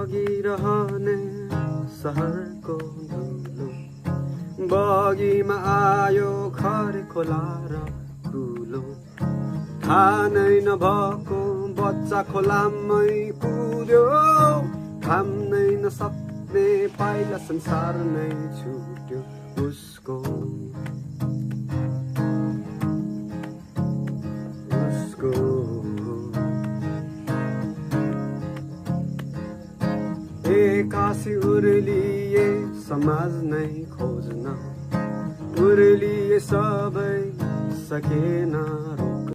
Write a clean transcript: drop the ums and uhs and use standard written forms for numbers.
बगिरहने सहरको धुलो बगीमा आयो खर खोला र कुलो थाहा नै नभएको बच्चा खोलामै पुग्यो थाम नै नसक्ने पाइला संसार नै छुट्यो उसको एकासी उर्लिए समाज नै खोज्न उर्लिए सबै सकेन